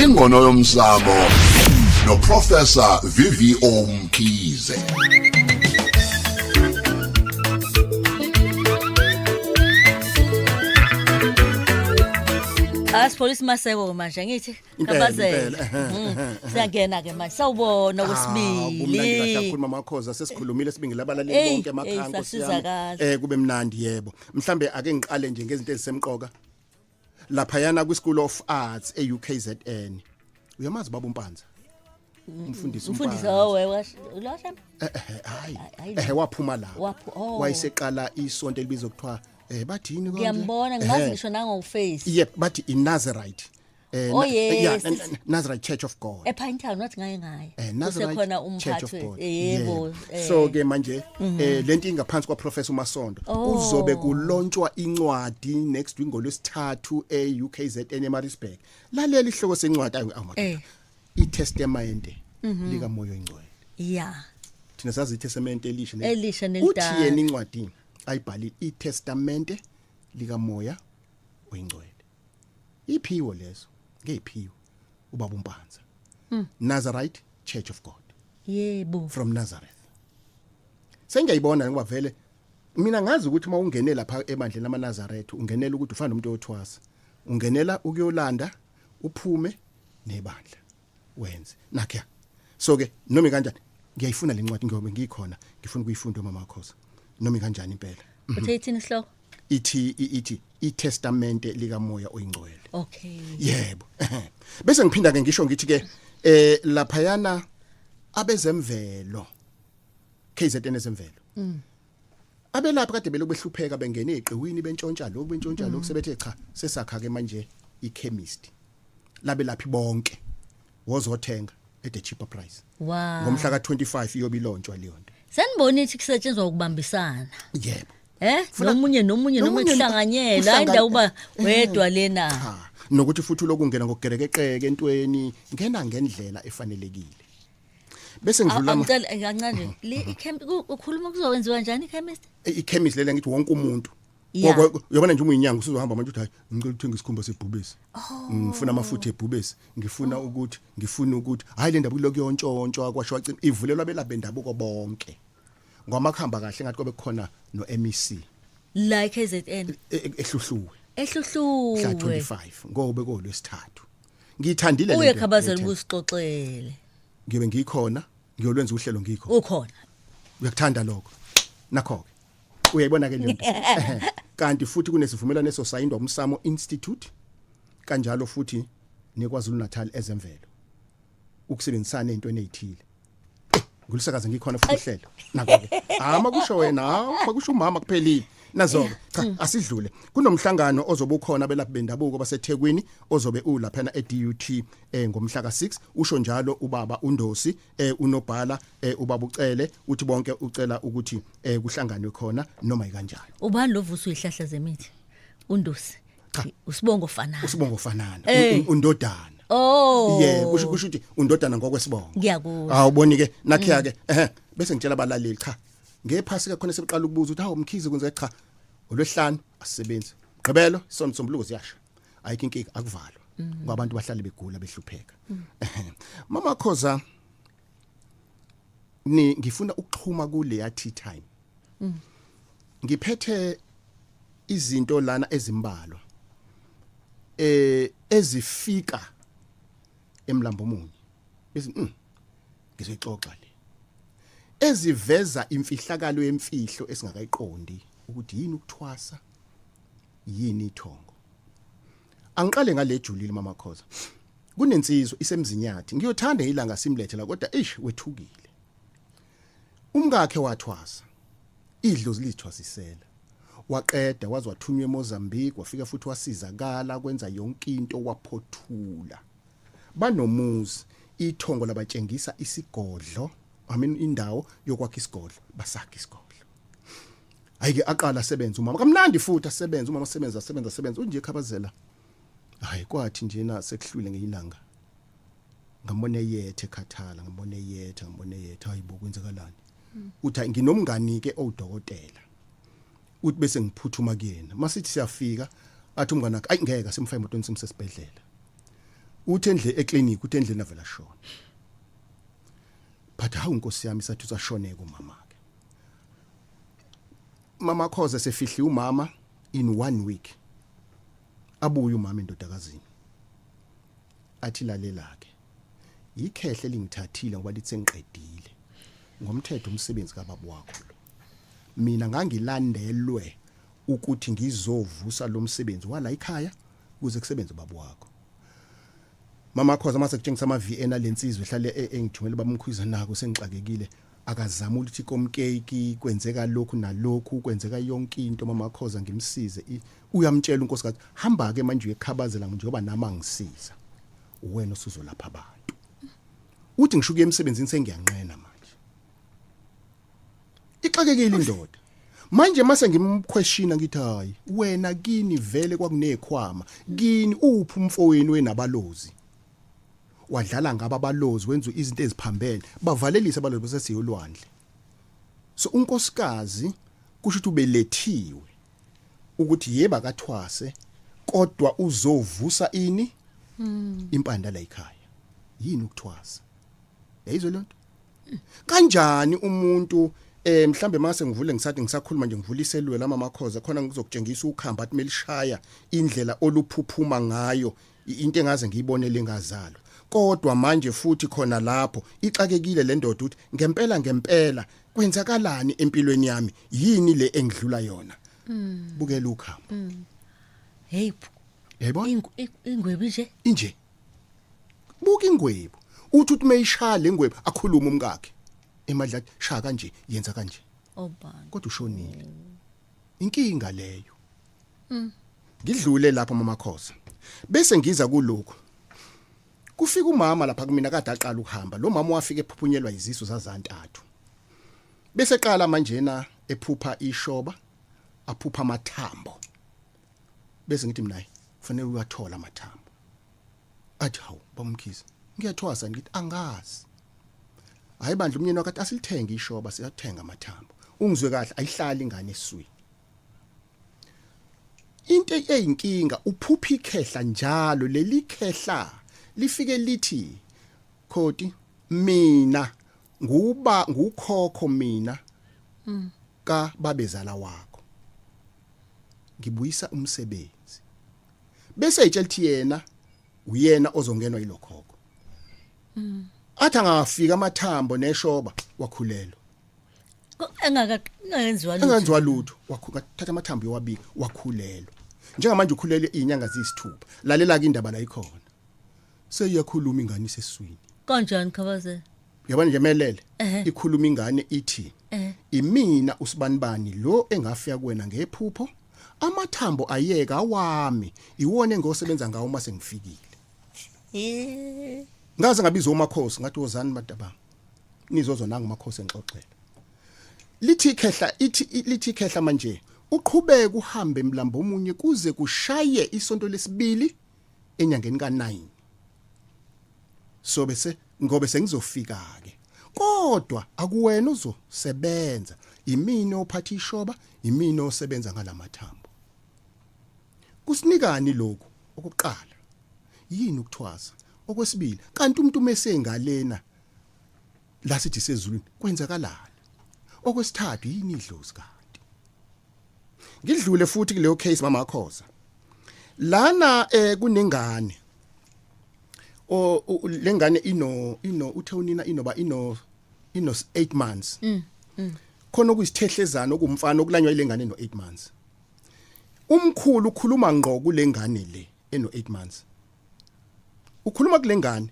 Ingono yomsamo no Professor VVO Mkhize. Asipholisa maseko manje ngithi Impela, Khabazela. impela, ehhe, ehhe. Siyangena ke manje sawubona Ah, kumnandi kahle kwesibili. kakhulu mama Khoza, sesikhulumile sibingela abalaleli Eyi, bonke emakhaya, eyi, Nkosi yami. sasizakala. Kube mnandi yebo. Mhlambe ake ngiqale nje ngezinto ezisemqoka. Laphayana kwi School of Arts eUKZN. Uyamazi baba uMpanza? Umfundisi Umfundisi uMpanza. owe washa. Hayi. Hayi. Waphuma lapho. Oh. Wayeseqala isonto elibizwa kuthiwa bathini konje? Ngiyambona ngimazi ngisho nangoface. Yep, bathi iNazarite. Oh, yes. Yeah, Nazarite Church of God. ePinetown wathi ngaye ngaye. Nazarite Kusekhona Church of umphathi God. yebo. So ke manje lento ingaphansi kwa Professor Masondo Oh. kuzobe kulontshwa incwadi next week ngolwesithathu eUKZN eMaritzburg. Lalela ihloko sencwadi awu madoda. ITestament lika Moya oNgcwele. Yeah. Thina sazi iTestament elisha Elisha Uthi nelidala. yena incwadi ayibhalile iTestament lika Moya oNgcwele. Iphiwo leso, ngeyiphiwo ubaba uMpanza. Nazarite Church of God. Yebo. From Nazareth. Sengiyayibona ngoba vele mina ngazi ukuthi uma ungene lapha ebandleni lamaNazareth ungenela ukuthi ufana nomuntu oyothwasa. Ungenela ukuyolanda uphume nebandla wenze. Nakhe. So ke noma kanjani ngiyayifuna lencwadi ngoba ngikhona ngifuna ukuyifunda mama Khoza. Noma kanjani impela. Uthe ithini isihloko? Ithi iTestament lika Moya oyiNgcwele. Okay. Yebo. Bese ngiphinda ke ngisho ngithi ke laphayana abezemvelo KZN ezemvelo. Abelaphi kade belokhu behlupheka bengene eziqiwini bentshontsha lokhu bentshontsha lokhu sebethe cha sesakha ke manje ichemist. Labelaphi bonke wozothenga at a cheaper price. Wow. Ngomhla ka25 iyobe ilontshwa leyo nto. Sanibona ithi kusetshenzwa ukubambisana. Yebo. Nomunye nomunye noma kuhlanganyela hayi indawo uba wedwa lena. Cha, nokuthi futhi lokungena ngokugerekeqeke entweni ngena ngendlela efanelekile. Bese ngidlula Angicela kancane le icamp ukhuluma kuzokwenziwa njani ichemist? Ichemist lela ngithi wonke umuntu. Uyabona nje uma uyinyanga usuzohamba manje uthi hayi ngicela ukuthenga isikhumba sebhubesi. Ngifuna amafutha ebhubesi, ngifuna ukuthi ngifuna ukuthi hayi le ndaba kulokhu yontshontshwa kwasho wacima ivulelwa belapha bendabuko bonke. Ngwamakhamba kahle ngathi kwabe kukhona no MEC La KZN. Ehluhluwe. Ehluhluwe. Mhla 25 ngobe kolwesithathu. Ngithandile Uye lento. Khabazela ubusixoxele. Ngibe ngikhona ngiyolwenza uhlelo ngikho. Ukhona. Uyakuthanda lokho. Nakho ke. Uyayibona ke lento. Kanti futhi kunesivumelwano esosayindwa umsamo Institute kanjalo futhi neKwaZulu Natal ezemvelo. Ukusebenzisana ezintweni ezithile. Ngulisakaze ngikhona futhi uhlelo. Nakho ke. Ama kusho wena, hawu kusho umama kuphelile. Nazo cha asidlule. Kunomhlangano ozobe ukhona belaphi bendabuko baseThekwini ozobe ulaphana eDUT ngomhla ka6 usho njalo ubaba uNdosi unobhala ubaba uCele uthi bonke ucela ukuthi kuhlanganwe khona noma ikanjani. Ubani lo vusa izihlahla zemithi? uNdosi. Cha. Usibongo fanana. Usibongo fanana undodana. Oh. Yebo kusho ukuthi undodana ngokwesibongo. Ngiyakuzwa. Awuboni ke nakhiya ke bese ngitshela abalaleli cha ngephasika khona sebeqala ukubuza ukuthi hawu Mkhize kwenze cha olwesihlanu asisebenzi. Gqibelo isonto sombuluko ziyasha. Ayikho inkinga akuvalwa. Ngoba abantu bahlale begula behlupheka. Mama Khoza ni ngifuna ukuxhuma kule ya tea time. Ngiphethe izinto lana ezimbalwa. Ezifika emlambo munye. Bese ngizoyixoxa le. Eziveza imfihlakalo yemfihlo esingakayiqondi ukuthi yini ukuthwasa yini ithongo. Angiqale ngale julile mama Khoza. Kunensizwa isemzinyathi ngiyothanda ilanga simlethe la kodwa eish wethukile. Umkakhe wathwasa. Idlozi lithwasisela. Waqeda waze wathunywa eMozambique wafika futhi wasizakala kwenza yonke into waphothula. Banomuzi ithongo labatshengisa isigodlo, I mean indawo yokwakha isigodlo, basakha isigodlo. Ayike aqala asebenze umama kamnandi futhi asebenze umama asebenza asebenza asebenza unje Khabazela. Hayi kwathi nje na sekuhlule ngeilanga. Ngambona eyethe ekhathala, ngambona eyethe, ngambona eyethe hayibo kwenzakalani. Uthi nginomngani ke owudokotela. Uthi bese ngiphuthuma kuyena. Masithi siyafika athi umngani wakhe ayi ngeke simfaye emotweni simsesibhedlela. Uthi endle eclinic, uthi endleni avela shona. But hawu Nkosi yami, sathi usashoneka umama ke. Mama Khoza, sefihli umama in one week. Abuye umama endodakazini, athi lalela ke, ikhehle lingithathile ngoba lithi sengiqedile ngomthetho umsebenzi kababa wakho lo. Mina ngangilandelwe ukuthi ngizovusa lo msebenzi wala ekhaya ukuze kusebenze ubaba wakho. Mama Khoza, mase kutshengisa ama VN alensizwe ehlale engithumela bamkhuza nako, sengixakekile, akazama ukuthi komkeki kwenzeka lokhu nalokhu, kwenzeka yonke into. Mama Khoza, ngimsize, uyamtshela unkosikazi, hamba ke manje uyekhabazela njengoba nama ngisiza wena usuzolapha abantu. Uthi ngisho ukuya emsebenzini sengiyanqena manje. Ixakekile indoda manje. Mase ngimquestiona, ngithi hayi wena, kini vele kwakunekhwama kini, uphi umfowenu wenabalozi? Wadlala ngaba abalozi, wenza izinto eziphambene, bavalelisa abalozi bese siyolwandle. So unkosikazi kusho ukuthi ubelethiwe ukuthi yeba kathwase, kodwa uzovusa ini impanda la ekhaya. Yini ukuthwasa? Yayizwe lonto kanjani umuntu? Mhlambe mase ngivule, ngisathi ngisakhuluma nje, ngivula iselula lama Makhoza khona, ngizokutshengisa ukhamba athi melishaya indlela oluphuphuma ngayo, into engaze ngiyibone lengazalwa. Kodwa manje futhi khona lapho ixakekile le ndoda ukuthi ngempela ngempela kwenzakalani empilweni yami, yini le engidlula yona. Bukela ukhamba. Hey. Yayibona. Ingwebi nje. Inje, buka ingwebu. Uthi uthi mayishaya lengwebu akhuluma umkakhe emadla, shaya kanje, yenza kanje. Obani? Kodwa ushonile, inkinga leyo. Ngidlule lapha mama Khoza, bese ngiza kulokhu. Kufika umama lapha kumina kade aqala ukuhamba. Lo mama wafika ephuphunyelwa izisu zazantathu, bese qala manjena ephupha ishoba, aphupha amathambo. Bese ngithi mina kufanele uyathola amathambo. Athi hawu bamkhiza, ngiyathwasa? Ngithi angazi. Hayi bandla, umnyeni wakhe athi asilithenge ishoba, siyathenga amathambo. Ungizwe kahle, ayihlali ingane esiswini. Into eyinkinga, uphupha ikhehla njalo. Leli khehla lifike lithi, khoti mina nguba ngukhokho mina ka babezala wakho, ngibuyisa umsebenzi. Bese etshela ukuthi yena uyena ozongenwa yilokhokho. Athi angafika amathambo neshoba, wakhulelwa. Engaka engenziwa lutho. Engenziwa lutho. Wathatha amathambo yowabika, wakhulelwa. Njengamanje ukhulelwe izinyanga ziyisithupha. Lalela ke indaba la ikhona, seyiyakhuluma ingane iseswini. Kanjani, Khabazela? Yabona nje melele, ikhuluma ingane ithi, imina usibanibani lo engafika kuwena ngephupho, amathambo ayeka awami, iwona engosebenza ngawo uma sengifikile. Ngaze ngabizwa umakhosi, ngathi wozani madaba, nizozwa nanga umakhosi engixoxela. Lithi ikhehla, ithi lithi ikhehla manje uqhubeke uhambe emlambo omunye kuze kushaye isonto lesibili enyangeni ka9, so bese ngobe sengizofika ke, kodwa akuwena uzosebenza, imini ophatha ishoba, imini osebenza ngalamathambo. Kusinikani lokhu? Okokuqala, yini ukuthwasa? Okwesibili, kanti umuntu mesengalena la sithi sezulwini kwenzakalani? Okwesithathu, yini idlozi kanti? Ngidlule futhi kuleyo case mama Khoza. Lana kunengane o lengane ino uthe unina inoba ino 8 months. Khona okuyisithehlezana okumfana okulanywa ilengane no 8 months. Umkhulu ukhuluma ngqo kulengane le eno 8 months, ukhuluma kulengane,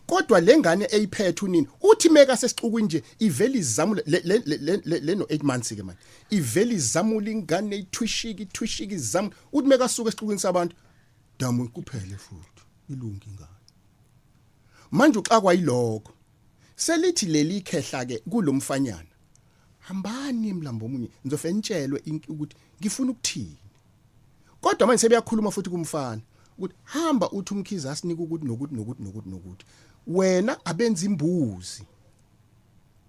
kodwa lengane eyiphethe unini uthi meka sesixukwini nje ivela izamula le no 8 months ke manje, ivela izamula ingane, ithwishika ithwishika izamula. Uthi meka suka esixukwini sabantu, damu, kuphele futhi ilungi ingane. Manje uxakwa yilokho. Selithi leli khehla ke kulomfanyana, hambani emlambo omunye, ngizofe nitshelwe ukuthi ngifuna ukuthini. Kodwa manje sebeyakhuluma futhi kumfana ukuthi hamba uthi umkhize asinika ukuthi nokuthi nokuthi nokuthi nokuthi, wena abenza imbuzi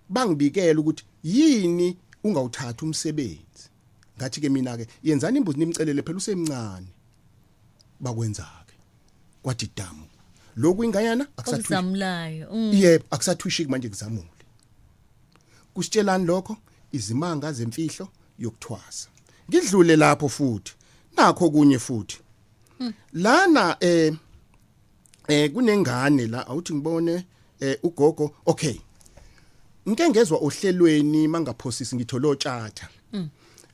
bangibikela ukuthi yini ungawuthatha umsebenzi. Ngathi ke mina ke, yenzani imbuzi nimcelele, phela usemncane. Bakwenza ke, kwathi damu. Lokhu inganyana akusathwishi. Okuzamulayo. Yebo, akusathwishi manje, kuzamule. Kusitshelani lokho? Izimanga zemfihlo yokuthwasa. Ngidlule lapho futhi, nakho kunye futhi lana, kunengane la, awuthi ngibone, ugogo. Okay, ngike ngezwa ohlelweni, mangaphosisi ngitho lotshatha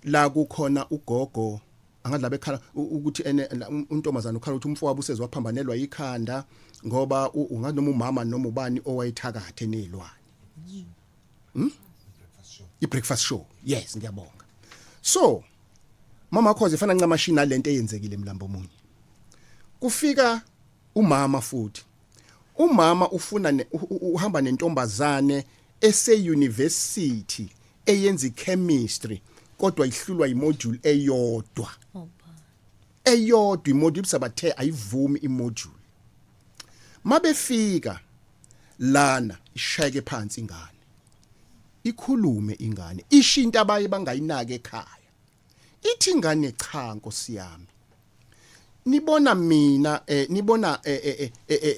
la, kukhona ugogo angadla bekhala ukuthi ene untombazana ukhala ukuthi umfowabo useze waphambanelwa ikhanda ngoba ungathi noma umama noma ubani owayithakathe nezilwane. I-breakfast show, yes, ngiyabonga. So mama Khoze, ifana ncamashini nalento eyenzekile emlambo omunye. Kufika umama futhi, umama ufuna uhamba nentombazane ese university eyenza chemistry, kodwa ihlulwa imodule eyodwa. Eyodwa imodule, ibisabathe ayivumi imodule. Mabefika lana, ishayeke phansi ingane, ikhulume ingane, ishinto abaye bangayinaka ekhaya. Ithi ingane, "Cha nkosi yami, nibona mina, nibona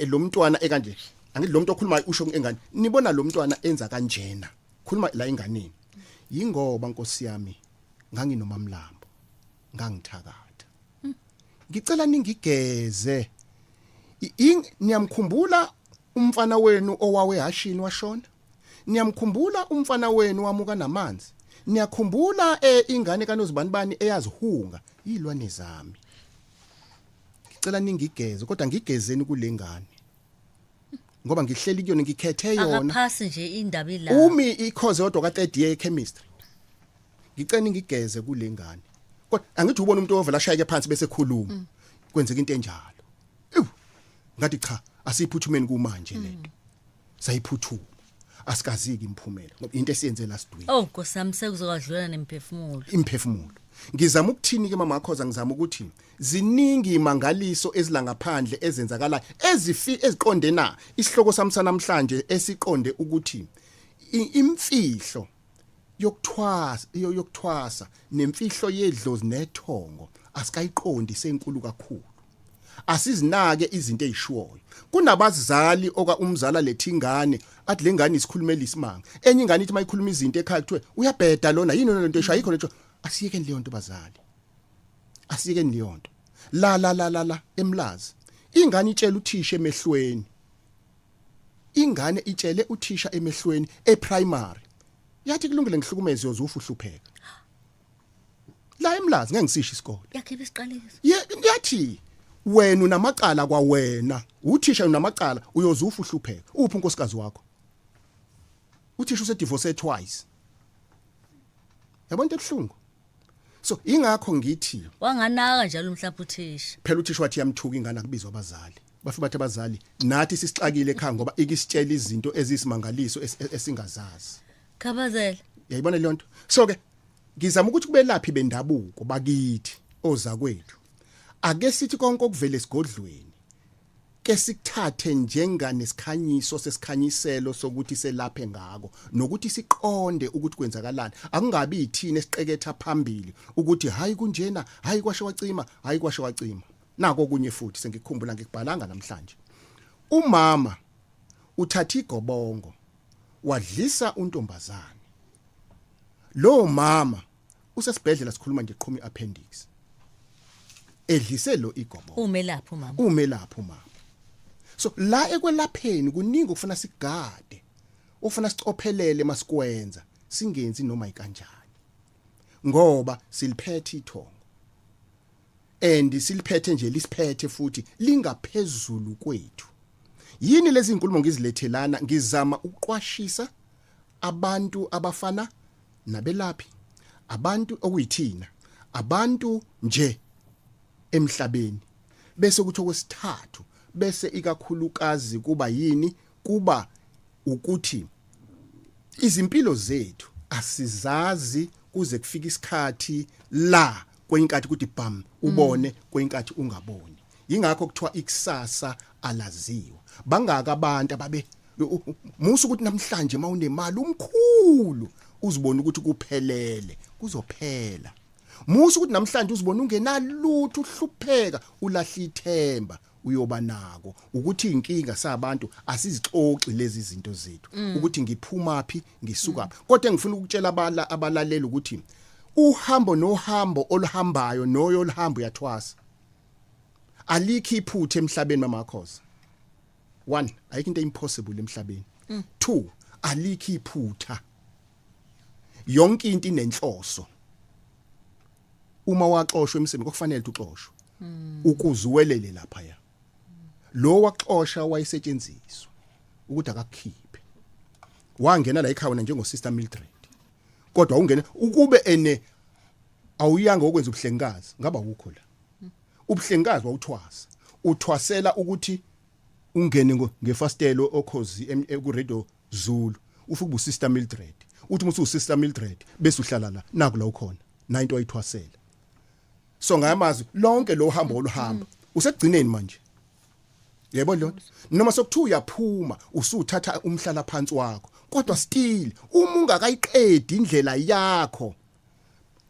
lo mntwana ekanje." Angithi lo muntu okhulumayo usho engane, "Nibona lo mntwana enza kanjena," khuluma la enganeni, "yingoba nkosi yami nganginomamlambo, ngangithakatha. Ngicela ningigeze. Niyamkhumbula umfana wenu owawe hashini washona? Niyamkhumbula umfana wenu wamuka namanzi? Niyakhumbula ingane kaNozibanibani eyazihunga? Yilwane zami. Ngicela ningigeze, kodwa ngigezeni kule ngane ngoba ngihleli kuyona, ngikhethe yona." Akaphasi nje indaba ila. Umi ikhoze yodwa ka third year chemistry. "Ngicela ngigeze kule ngane." Kodwa angithi ubona umuntu ovela ashayeke phansi bese khuluma, kwenzeka into enjalo. Ew, ngathi cha, asiyiphuthumeni kumanje lento. Sayiphuthuma, asikaziki imphumela ngoba into esiyenze last week. Oh Nkosi yami, sekuzokwadlula nemphefumulo. Imphefumulo. Ngizama ukuthini ke mama Khoza? Ngizama ukuthi ziningi imangaliso ezilangaphandle ezenzakalayo ezifi eziqonde na isihloko sami sanamhlanje, esiqonde ukuthi imfihlo yokuthwasa, yokuthwasa nemfihlo yedlozi nethongo asikayiqondi, senkulu kakhulu. Asizinake izinto ezishiwoyo. Kunabazali oka umzala lethi ingane, athi le ngane isikhulumela isimanga. Enye ingane ithi mayikhuluma izinto ekhaya, kuthiwe uyabheda lona, yini lento esho, ayikho lento. Asiyekeni leyo nto bazali, asiyekeni leyo nto. La la la la la emlazi, ingane itshela uthisha emehlweni, ingane itshele uthisha emehlweni eprimary, yathi, "Kulungile, ngihlukumeze, yozufa uhlupheka." La emlazi, ngeke ngisisho isikole. Yakhipha isiqalekiso. Ye, yathi, "Wena unamacala kwawena, uthisha unamacala, uyozufa uhlupheka. Uphi unkosikazi wakho?" Uthisha usedivorce twice. Yabona into ebhlungu. So ingakho ngithi Wanganaka njalo mhlawumbe uthisha. Phela uthisha wathi yamthuka ingane, akubizwa abazali. Bafike bathi abazali, "Nathi sisixakile ekhaya ngoba ikisitshela izinto ezisimangaliso esingazazi." Khabazela. Yayibona leyo nto. So ke ngizama ukuthi kubelaphi bendabuko bakithi, ozakwethu, ake sithi konke okuvela esigodlweni ke sikuthathe njenganesikhanyiso sesikhanyiselo sokuthi selaphe ngako nokuthi siqonde ukuthi kwenzakalani. Akungabi yithina esiqeketha phambili ukuthi hayi kunjena, hayi kwashe wacima, hayi kwashe wacima. Nako kunye futhi sengikukhumbula, ngikubhalanga namhlanje. Umama uthatha igobongo wadlisa untombazane. Lo mama usesibhedlela sikhuluma nje, qhuma iappendix, edlise lo igobongo. Umelaphi umama. Umelaphi umama. So la ekwelapheni kuningi okufuna sigade, ofuna sicophelele masikwenza, singenzi noma ikanjani, ngoba siliphethe ithongo and siliphethe nje, lisiphethe futhi lingaphezulu kwethu. Yini lezi inkulumo ngizilethelana? Ngizama ukuqwashisa abantu abafana nabelaphi, abantu okuyithina, abantu nje emhlabeni. Bese kuthi okwesithathu, bese ikakhulukazi kuba yini? Kuba ukuthi izimpilo zethu asizazi kuze kufike isikhathi la kwenkathi kuthi bam, ubone, kwenkathi ungaboni. Ingakho kuthiwa ikusasa alaziwa. Bangaka abantu ababe musa ukuthi namhlanje mawunemali umkhulu uzibona ukuthi kuphelele, kuzophela. Musa ukuthi namhlanje uzibona ungenalutho, uhlupheka, ulahla ithemba. Uyoba nako ukuthi inkinga sabantu asizixoxi lezi zinto zethu, ukuthi ngiphuma phi, ngisuka phi. Kodwa engifuna ukutshela abala abalaleli ukuthi uhambo nohambo oluhambayo noyo oluhamba uyathwasa. Alikho iphutha emhlabeni, mamakhoza. One, ayikho into impossible emhlabeni. Two, alikho iphutha. Yonke into inenhloso. Uma waxoshwa emsebenzini, kwakufanele ukuthi uxoshwe ukuze uwelele lapha. Ya, lo waxosha wayesetshenziswa ukuthi akakukhiphe. Wangena la ekhaya wena njengo Sister Mildred, kodwa ungene ukube ene awuyanga okwenza ubuhlengikazi, ngaba ukho la ubuhlengikazi. Wawuthwasa, uthwasela ukuthi ungene ngefastelo okhozi ku Radio Zulu, ufike ubu Sister Mildred. Uthi uma usu Sister Mildred bese uhlala la, naku la ukhona na into ayithwasela. So ngayamazwi, lonke lo hambo oluhamba usekugcineni manje, yebo lo, noma sokuthiwa uyaphuma usuthatha umhlala phansi wakho, kodwa still uma ungakayiqedi indlela yakho,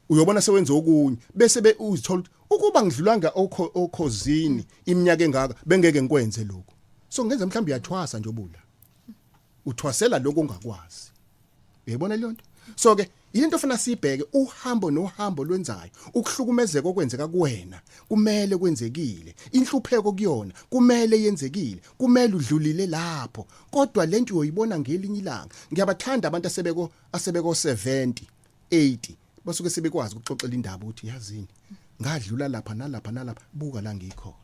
uyobona sewenza okunye bese be uzithola ukuthi ukuba ngidlulanga okhozini iminyaka engaka, bengeke ngikwenze lokho. So ngenza mhlawumbe uyathwasa nje, obula uthwasela lokho ongakwazi, uyayibona leyo nto? So ke into ofuna sibheke, uhambo nohambo lwenzayo, ukuhlukumezeka okwenzeka kuwena kumele kwenzekile, inhlupheko kuyona kumele yenzekile, kumele udlulile lapho, kodwa lento uyoyibona ngelinye ilanga. Ngiyabathanda abantu asebeko 70, 80, basuke sebekwazi ukuxoxela indaba ukuthi yazini, ngadlula lapha nalapha nalapha, buka la ngikhona.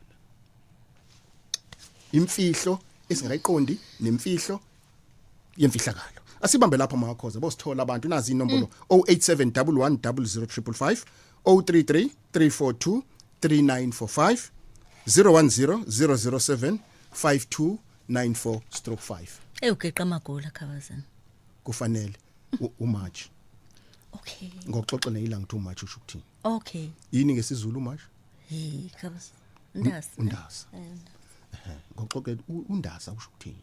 Imfihlo esingakayiqondi nemfihlo yemfihlakalo. Asibambe lapho, makhoza. Bosithola abantu, nazi inombolo: 087 110 0555, 033 342 3945, 010 007 5294/5. Ewugeqa amagola, Khabazana. Kufanele uMarch. Ngokuxoxa neyilanga ukuthi uMarch usho ukuthini. Yini ngesiZulu uMarch? Hey, Khabazana, Ndasa. Undasa. Ngokuxoxa undasa usho ukuthini?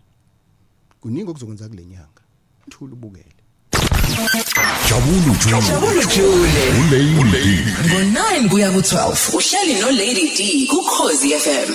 Kuningi okuzokwenza kule nyanga, thula ubukele. Jabulu. Jabulu Jule. Ulady. Ngo9 kuya ku12 uhleli no Lady D ku Khosi FM.